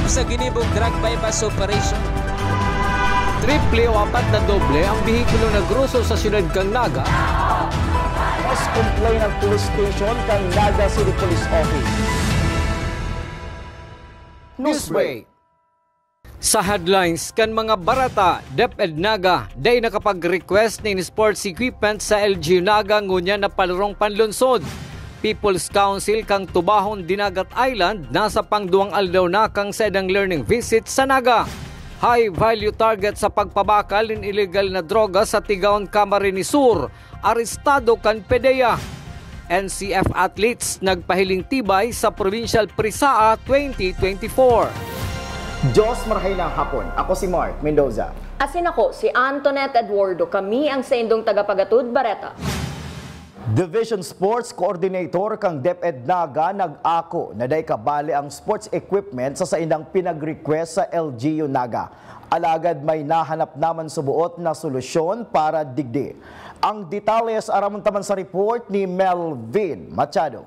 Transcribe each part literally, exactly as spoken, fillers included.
sa ginibong drug buy-bust operation. Triple o apat na doble ang behikulo na groso sa siyudad kan Naga. Mas complain ang police station kan Naga City Police Office. Newsbreak. Sa headlines kan mga bareta, DepEd Naga dai nakapag-request nin sports equipment sa L G U Naga ngunyan na palarong panlunsod. People's Council kan Tubahon Dinagat Island nasa pangduwang aldaw na kan saindang learning visit sa Naga. High value target sa pagpabakal nin illegal na droga sa Tigaon, Camarines Sur, arestado kan PDEA. N C F athletes nagpahiling tibay sa Provincial Prisaa twenty twenty-four. Diyos marhay na hapon. Ako si Mark Mendoza. Asin ako si Antoinette Eduardo. Kami ang saindong tagapagatod bareta. Division Sports Coordinator kan DepEd Naga nag-ako na dai kabali ang sports equipment sa saindang pinag-request sa L G U Naga. Alagad may nahanap naman suboot na solusyon para digdi. Ang detalles aramon ta man sa report ni Melvin Machado.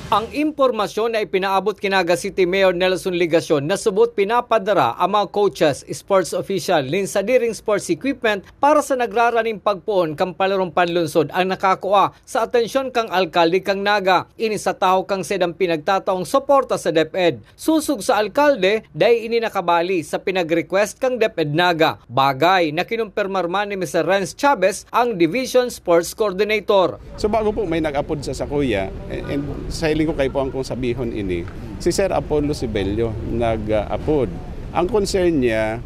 Ang impormasyon na ipinaabot ki Naga City Mayor Nelson Legacion na subot pinapadara ang mga coaches, sports official nin sadiring sports equipment para sa nagraraning pagpoon kan palarong panlunsod ang nakakua sa atensyon kan alkalde kan Naga. Ini sa tahaw kan saindang pinagtataong suporta sa DepEd. Sosog sa alkalde, dai ini nakabali sa pinag-request kan DepEd Naga, bagay na kinumpirmar man ni Mister Renz Chavez, ang Division Sports Coordinator. So bago po may nag-apod sa sakuya, and sa hiling ko kaipuhan kong sabihon ini, si Sir Apollo Sibelio nag-apod. Ang concern niya,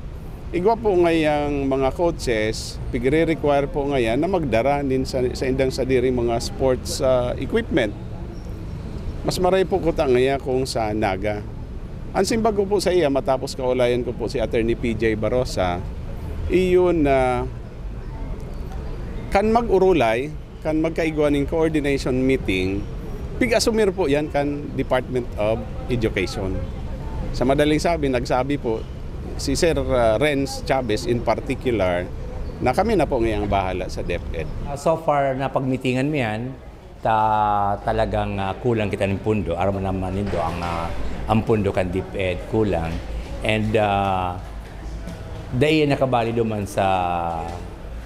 igwa po ngayang mga coaches, pigre-require po ngayan na magdara nin sa, saindang sadiring mga sports ah, equipment. Mas maray po kuta ngaya kung sa Naga. Ang simbag ko po sa iya, matapos kaulayan ko po si Attorney P J Barosa, iyon na kan mag-urulay, kan magkaigwa nin coordination meeting, pig-asumir po yan kan Department of Education. Sa madaling sabi, nagsabi po si Sir uh, Renz Chavez in particular na kami na po ngayang bahala sa DepEd. Uh, so far, napagmitingan mi yan, ta talagang uh, kulang kita nin pundo. Aram naman nindo ang uh, ang pundo kan DepEd kulang. And uh, dai nakabali duman sa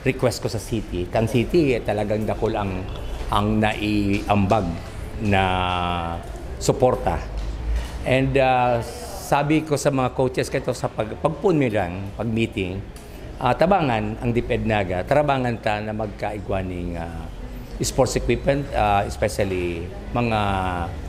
request ko sa city. Kan city, talagang dakul ang ang naiambag na suporta. And uh, sabi ko sa mga coaches kaito sa pag, pagpun mi lang, pag meeting, uh, tabangan ang DepEd Naga, tarabangan ta na magkaigwa ning uh, sports equipment, uh, especially mga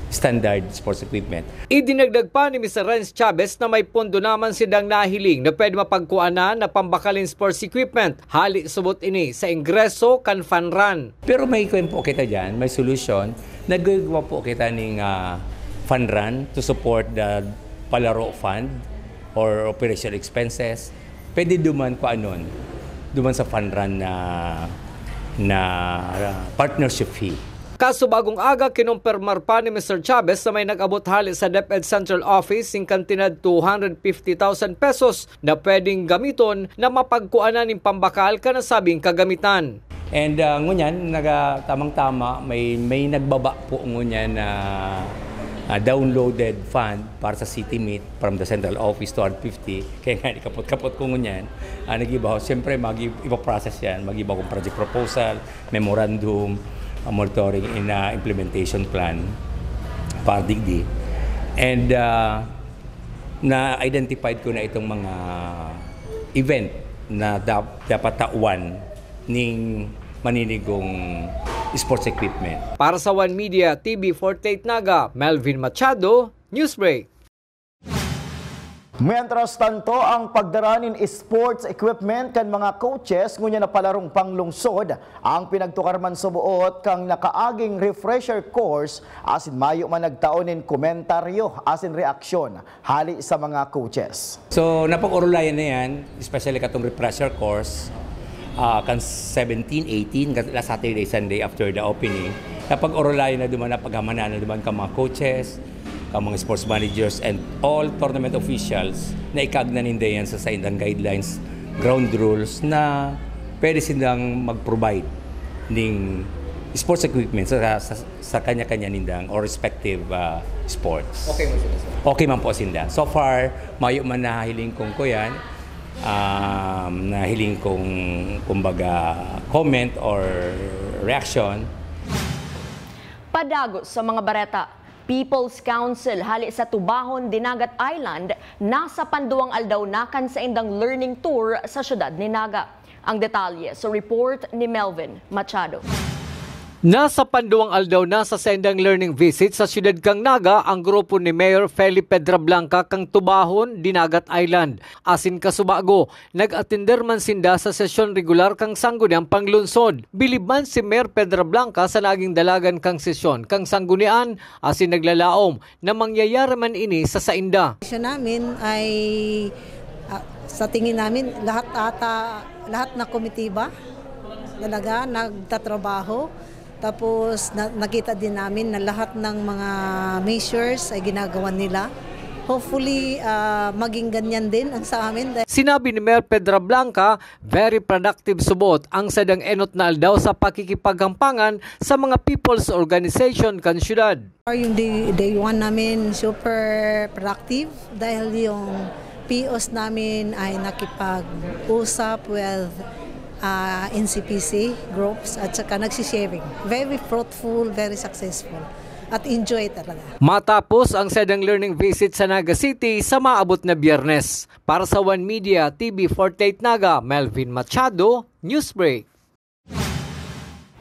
standard sports equipment. Idinagdag pa ni Mister Renz Chavez na may pondo naman sindang nahiling na pwede mapagkuanan na pambakalin sports equipment. Hali subot ini sa ingreso kan fun run. Pero may kwempo kita dyan, may solusyon. Nagagawa po kita ning uh, fun run to support the palaro fund or operation expenses. Pwede duman kung anon, duman sa fund run na, na uh, partnership fee. Kaso bagong aga, kinumpirmar pa ni Mister Chavez na may nag-abot hali sa DepEd Central Office ning kantidad two hundred fifty thousand pesos na pwedeng gamiton na mapagkuanan nin pambakal kan nasabing kagamitan. And uh, ngunyan, naga, tamang-tama, may, may nagbaba po ngunyan na uh, downloaded fund para sa City Meet from the central office, two hundred fifty. Kaya nga, ikapot-kapot ko ngunyan. Uh, nag-iba ho, siyempre, mag ipaprocess yan. Mag-iba akong project proposal, memorandum, uh, monitoring in uh, implementation plan para digdi. And uh, na-identified ko na itong mga event na dap- dapat tauan ning maninigong sports equipment. Para sa One Media, T V forty-eight Naga, Melvin Machado, Newsbreak. Mientras tanto, ang pagdara nin sports equipment kan mga coaches ngunyan na palarong panglungsod ang pinagtukar man suboot kan nakaaging refresher course asin mayo man nagtao nin komentaryo asin reaksyon hali sa mga coaches. So, napag-orulayan na yan, especially katong refresher course, uh, kan seventeen, eighteen, last Saturday, Sunday after the opening, napag-orulayan na duman, napagamanan na duman kan mga coaches, kan mga sports managers, and all tournament officials na ikagna ninda yan sa saindang guidelines, ground rules na pwede silang mag-provide ning sports equipment sa, sa, sa kanya-kanya nindang or respective, ah, sports. Okay man sila, sir. Okay man po sinda. So far, mayo man nahiling kong kuyan, um, nahiling kong, kumbaga, comment or reaction. Padagos sa mga bareta, People's Council hali sa Tubahon, Dinagat Island nasa panduwang aldaw na kan saindang learning tour sa siyudad ni Naga. Ang detalye sa report ni Melvin Machado. Nasa panduwang aldaw na sa saindang learning visit sa siyudad kan Naga ang grupo ni Mayor Felipe Pedrablanca kan Tubahon, Dinagat Island. Asin kasubago, nag-atender man sinda sa sesyon regular kan Sangguniang Panglungsod. Bilib man si Mayor Pedrablanca sa naging dalagan kan sesyon kan Sanggunian asin naglalaom na mangyayari man ini sa sainda. Siya namin ay, ah, sa tingin namin, lahat ata, lahat na komitiba talaga nagtatrabaho. Tapos na, nakita din namin na lahat ng mga measures ay ginagawa nila. Hopefully, ah, maging ganyan din ang sa amin. Sinabi ni Mayor Pedra Blanca, very productive subot ang sadang enot na aldaw sa pakikipaghampangan sa mga people's organization kan syudad. Yung day, day one namin, super productive dahil yung P Os namin ay nakipag-usap with ah, N C P C groups at saka nagsisharing. Very fruitful, very successful. At enjoy talaga. Matapos ang sadang learning visit sa Naga City sa maabot na Biyernes. Para sa One Media, T V forty-eight Naga, Melvin Machado, Newsbreak.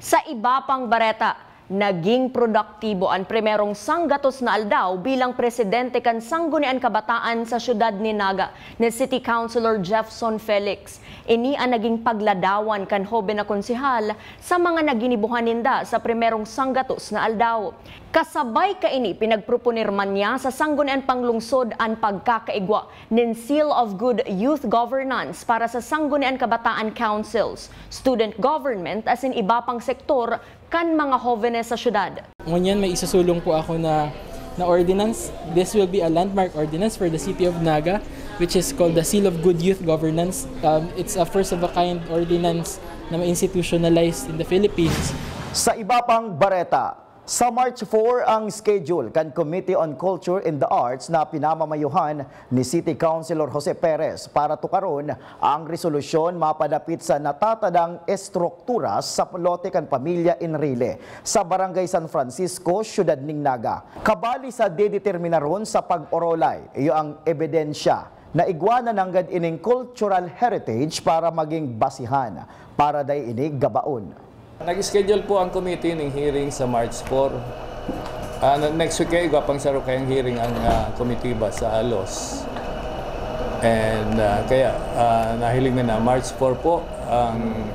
Sa iba pang bareta, naging produktibo an primerong sanggatos na aldaw bilang presidente kan Sanggunian Kabataan sa siyudad ni Naga, ni City Councilor Jeffson Felix. Ini an naging pagladawan kan hoben na konsehal sa mga naginibuhan ninda sa primerong sanggatos na aldaw. Kasabay kaini, pinagproponer man niya sa Sanggunian Panglungsod an pagkakaigwa nin Seal of Good Youth Governance para sa Sanggunian Kabataan Councils, Student Government asin iba pang sektor kan mga hovenes sa syudad. Ngunyan may isusulong po ako na, na ordinance. This will be a landmark ordinance for the City of Naga, which is called the Seal of Good Youth Governance. Um, it's a first of a kind ordinance na ma-institutionalize in the Philippines. Sa iba pang bareta, sa March four ang schedule kan Committee on Culture and the Arts na pinamamayohan ni City Councilor Jose Perez para tukaron ang resolusyon mapadapit sa natatadang estruktura sa lote kan pamilya Enrile sa Barangay San Francisco, Siyudad nin Naga. Kabali sa dedeterminaron sa pag-orolay, iyo ang ebidensya na igwa na nanggad ining cultural heritage para maging basihan para dai ini gabaon. Nag-schedule po ang committee ng hearing sa March four. Ah, na- next week kaya igwa pang saro kayang hearing ang ah, komitiba sa Alos. And ah, kaya ah, nahiling na na March four po ang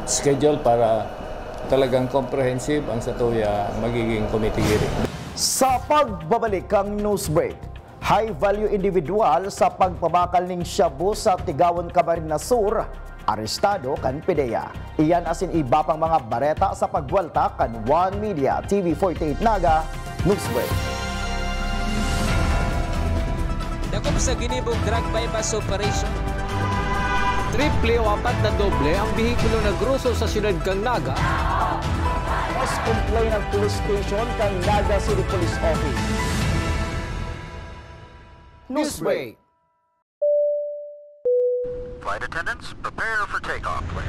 schedule para talagang comprehensive ang satuya magiging committee hearing. Sa pagbabalik kang Newsbreak, high-value individual sa pagpabakal ning shabu sa Tigaon, Camarines Sur, arestado kan PDEA. Iyan asin iba pang mga bareta sa pagwalta kan One Media T V forty-eight Naga Newsbreak. Dakop sa ginibong drug buy-bust operation. Triple o apat na doble ang behikulo na groso sa siyudad kan Naga. Mas complain ang police station kan Naga City Police Office. Newsbreak. Flight attendants, prepare for takeoff, please.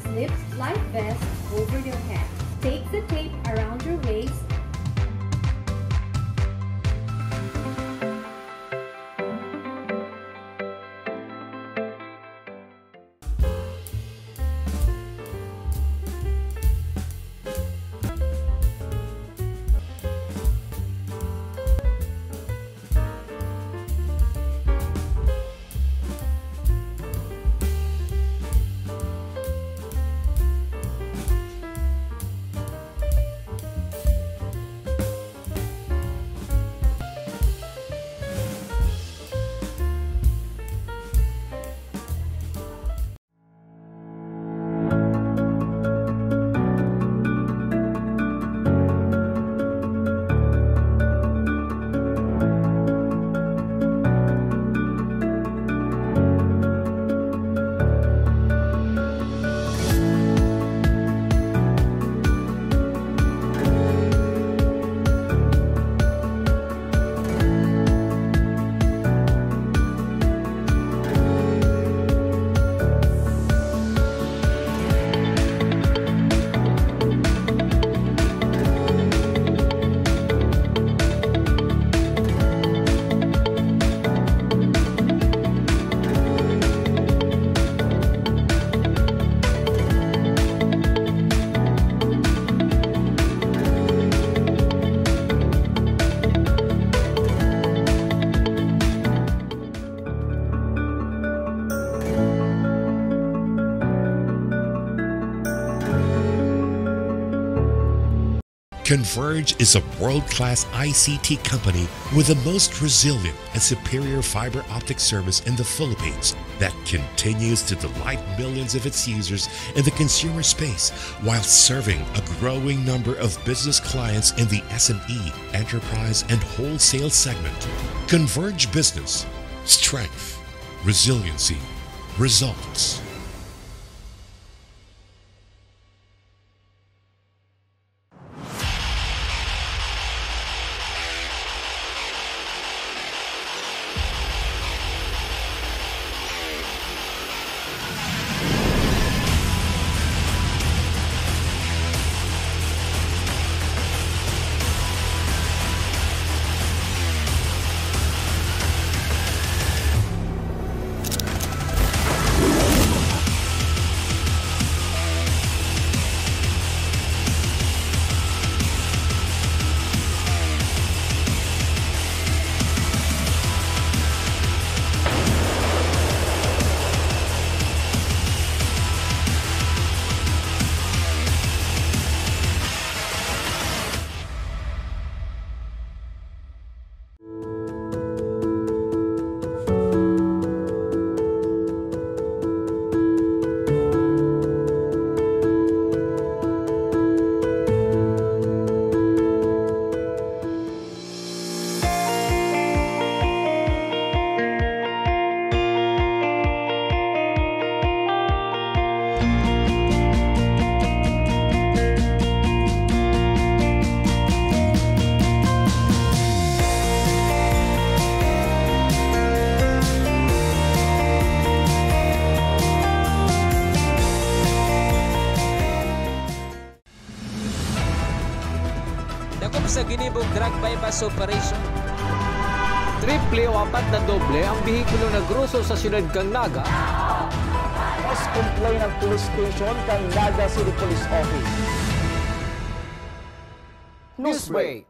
Slip life vest over your head. Take the tape around your waist. Converge is a world-class I C T company with the most resilient and superior fiber optic service in the Philippines that continues to delight millions of its users in the consumer space while serving a growing number of business clients in the S M E, enterprise, and wholesale segment. Converge Business. Strength. Resiliency. Results. Dakop sa ginibong drug buy-bust operation. Triple o apat na doble ang behikulo na groso sa siyudad kan Naga. Mas complain ang police station kan Naga City Police Office. Newsbreak.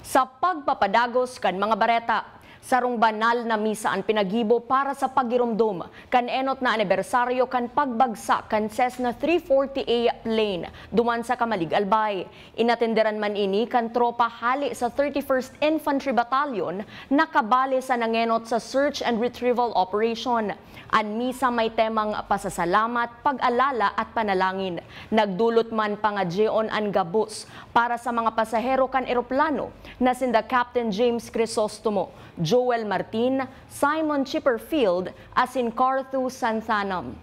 Sa pagpapadagos kan mga bareta, sarong banal na misa an pinaggibo para sa paggiromdom kan enot na anibersaryo kan pagbagsak kan Cessna three forty A plane duman sa Camalig, Albay. Inatenderan man ini kan tropa hale sa thirty-first Infantry Battalion na kabale sa nangenot sa search and retrieval operation. An misa may temang pasasalamat, pag-alala at panalangin. Nagdulot man pangadyeon an gabos para sa mga pasahero kan eroplano na sinda Captain James Crisostomo, Joel Martin, Simon Chipperfield asin Carthu Santhanam.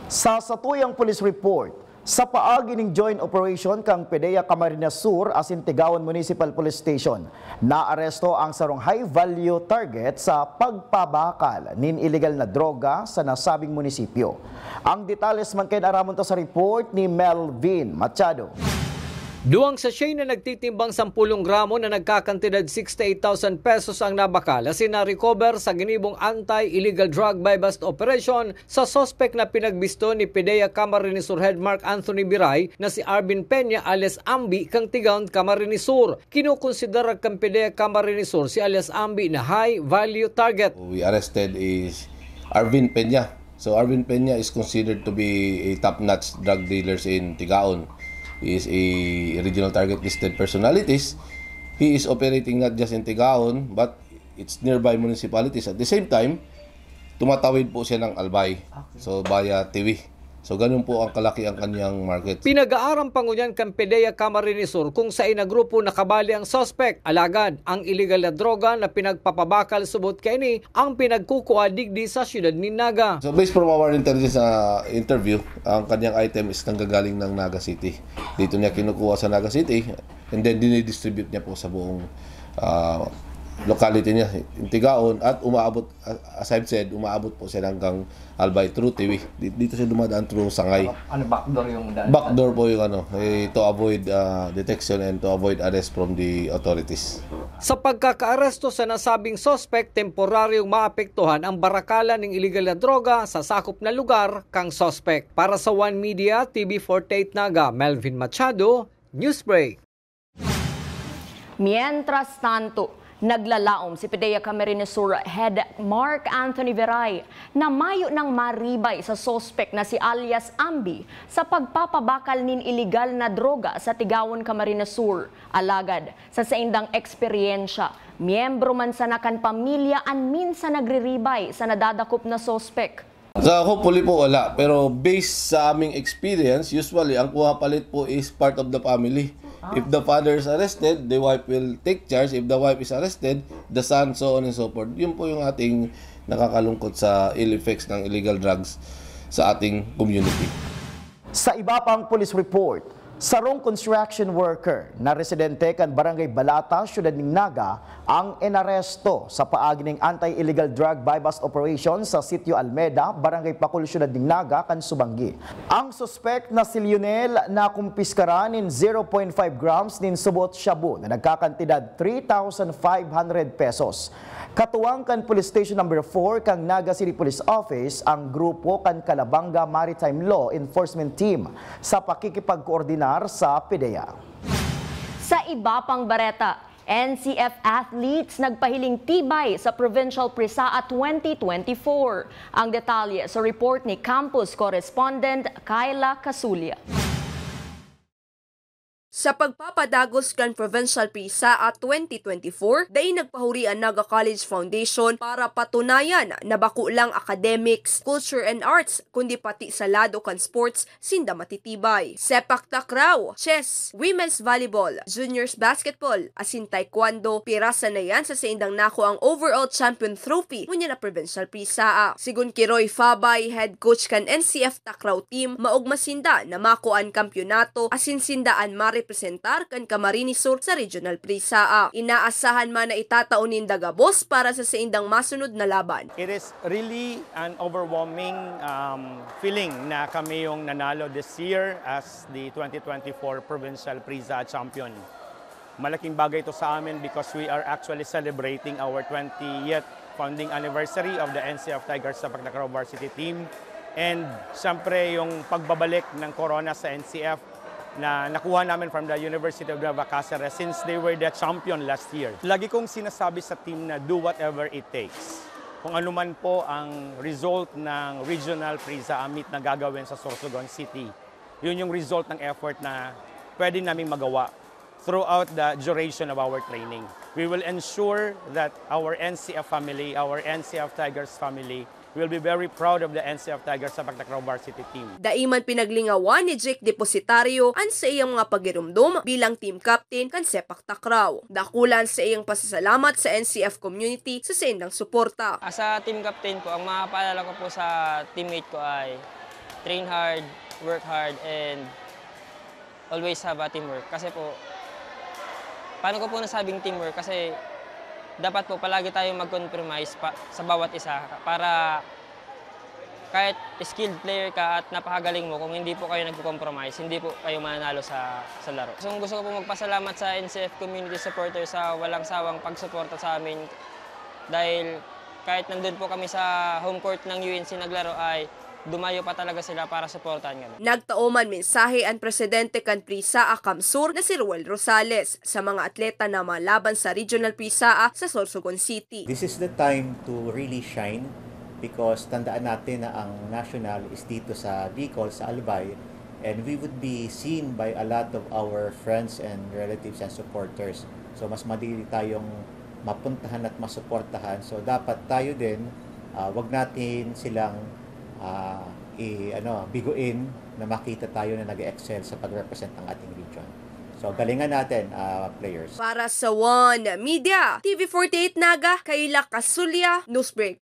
Sa satuyang police report, sa paagi ning joint operation kan PDEA Camarines Sur asin Tigaon Municipal Police Station, naaresto ang sarong high-value target sa pagpabakal nin iligal na droga sa nasabing munisipyo. Ang detalles man kayan aramon ta sa report ni Melvin Machado. Duwang sachet na nagtitimbang sampulong gramo na nagkakantidad sixty-eight thousand pesos ang nabakal asin na-recover sa ginibong anti-illegal drug buy-bust operation sa suspek na pinagbisto ni PDEA Camarines Sur Head Mark Anthony Biray na si Arvin Peña alias Ambi kang Tigaon, Camarines Sur. Kinukonsidera kan PDEA Camarines Sur si alias Ambi na high-value target. We arrested is Arvin Peña. So Arvin Peña is considered to be a top-notch drug dealers in Tigaon. He is a regional target listed personalities. He is operating not just in Tigaon, but its nearby municipalities. At the same time, tumatawid po siya ng Albay. Okay. So via Tiwi. So ganun po ang kalaki ang kanyang market. Pinag-aaram pa ngunyan kan PDEA Camarines Sur kung saen na grupo nakabali ang suspek. Alagad, ang iligal na droga na pinagpapabakal subot kaini ang pinagkukua digdi sa siyudad nin Naga. So based from our intelligence, ah, interview, ang kanyang item is nanggagaling ng Naga City. Dito niya kinukuha sa Naga City and then dinidistribute niya po sa buong, ah, locality niya, Tigaon, at umaabot, ah, as I've said, umaabot po siya hanggang Albay through Tiwi. Di-, dito siya dumadaan through Sangay. Ano, backdoor yung daan? Backdoor po yung ano, eh, to avoid, ah, detection and to avoid arrest from the authorities. Sa pagkakaaresto sa nasabing suspek, temporaryong maapektuhan ang barakalan ning iligal na droga sa sakop na lugar kan suspek. Para sa One Media, T V forty-eight Naga, Melvin Machado, Newsbreak. Mientras tanto, naglalaom si PDEA Camarines Sur Head Mark Anthony Veray na mayo nang maribay sa suspek na si alias Ambi sa pagpapabakal nin iligal na droga sa Tigaon, Camarines Sur. Alagad, sa saindang eksperyensya, miyembro man sana kan pamilya an minsan nagriribay sa nadadakop na suspek. Sa hopefully po wala, pero based sa aming experience, usually ang kuha palit po is part of the family. If the father is arrested, the wife will take charge. If the wife is arrested, the son, so on and so forth. Yun po yung ating nakakalungkot sa ill effects ng illegal drugs sa ating community. Sa iba pang police report, sarong construction worker na residente kan Barangay Balata, Syudad nin Naga, ang inaresto sa paagi ning anti-illegal drug buy-bust operation sa Sitio Almeda, Barangay Pacul, Syudad nin Naga, kan Subangui. Ang suspek na si Lionel nakumpiskaran nin zero point five grams nin subot shabu na nagkakantidad three thousand five hundred pesos. Katuwang kan Police Station Number four kan Naga City Police Office ang grupo kan Calabanga Maritime Law Enforcement Team sa pakikipagkoordinar sa PDEA. Sa iba pang bareta, N C F athletes nagpahiling tibay sa Provincial PRISAA twenty twenty-four. Ang detalye sa report ni campus correspondent Kyla Casulia. Sa pagpapadagos kan Provincial PRISAA twenty twenty-four, dai nagpahuri an Naga College Foundation para patunayan na bako lang academics, culture and arts, kundi pati sa lado kan sports sinda matitibay. Sepak takraw, chess, women's volleyball, juniors basketball, asin taekwondo, pirasa na yan sa saindang nakuang overall champion trophy ngunyan na Provincial PRISAA. Sigon ki Roy Fabay, head coach kan N C F takraw team, maogma sinda na makua an kampyonato asin sinda an marepresentar kan Camarines Sur sa Regional PRISAA. Inaasahan man na itatao ninda gabos para sa saindang masunod na laban. It is really an overwhelming um, feeling na kami yung nanalo this year as the twenty twenty-four Provincial PRISAA Champion. Malaking bagay ito sa amin because we are actually celebrating our twentieth founding anniversary of the N C F Tigers Sepak Takraw Varsity Team. And siyempre yung pagbabalik ng corona sa N C F na nakuha namin from the University of Nueva Caceres since they were the champion last year. Lagi kong sinasabi sa team na do whatever it takes. Kung ano man po ang result ng regional PRISAA meet na gagawin sa Sorsogon City, yun yung result ng effort na pwede naming magawa throughout the duration of our training. We will ensure that our N C F family, our N C F Tigers family, will be very proud of the N C F Tigers Sepak Takraw Varsity Team. Dai man pinaglingawan ni Jake Depositario an saiyang mga pagiromdom bilang team captain kan Sepak Takraw. Dakula an saiyang pasasalamat sa N C F community sa saindang suporta. As a team captain po, ang mapapaalala ko po sa teammate ko ay train hard, work hard, and always have a teamwork. Kasi po, paano ko po nasabing teamwork? Kasi dapat po palagi tayong mag-compromise pa, sa bawat isa para kahit skilled player ka at napakagaling mo, kung hindi po kayo nagko-compromise, hindi po kayo mananalo sa, sa laro. So, gusto ko po magpasalamat sa N C F community supporters sa walang sawang pagsuporta sa amin dahil kahit nandun po kami sa home court ng U N C naglaro ay dumayo pa talaga sila para suportahan kami. Nagtao man mensahe an presidente kan PRISAA CamSur na si Roel Rosales sa mga atleta na malaban sa Regional PRISAA sa Sorsogon City. This is the time to really shine because tandaan natin na ang national is dito sa Bicol, sa Albay, and we would be seen by a lot of our friends and relatives and supporters. So mas madali tayong mapuntahan at masuportahan. So dapat tayo din, ah, wag natin silang ah, i ano, biguin na makita tayo na nag-excel sa pag-represent ng ating region. So galingan natin, ah, players. Para sa One Media, T V forty-eight Naga, Kayla Casulia, Newsbreak.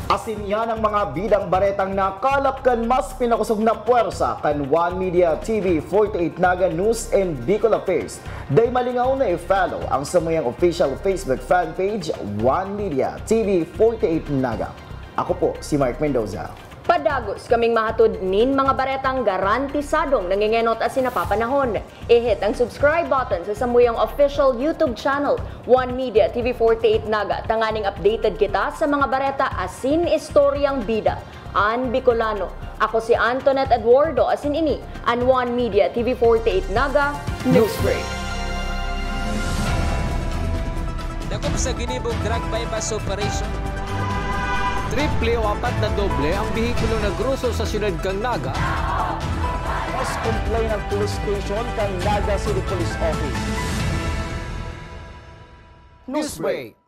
Asin yan ang mga bidang baretang nakalap kan mas pinakosog na pwersa kan One Media T V forty-eight Naga News and Bicol Affairs. Dai malingaw na i-follow ang samuyang official Facebook fan page, One Media T V forty-eight Naga. Ako po si Mark Mendoza. Padagos kaming mahatod nin mga baretang garantisadong nangengenot asin napapanahon. I-hit ang subscribe button sa samuyang official YouTube channel, One Media T V forty-eight Naga, tanganing updated kita sa mga bareta asin istoryang bida an Bicolano. Ako si Antoinette Eduardo, asin ini an One Media T V forty-eight Naga Newsbreak. Sa ginibong drug buy-bust operation. Triple o apat na doble ang behikulo na groso sa siyudad kan Naga. Mas complain ang police station kan Naga City Police Office. Newsbreak.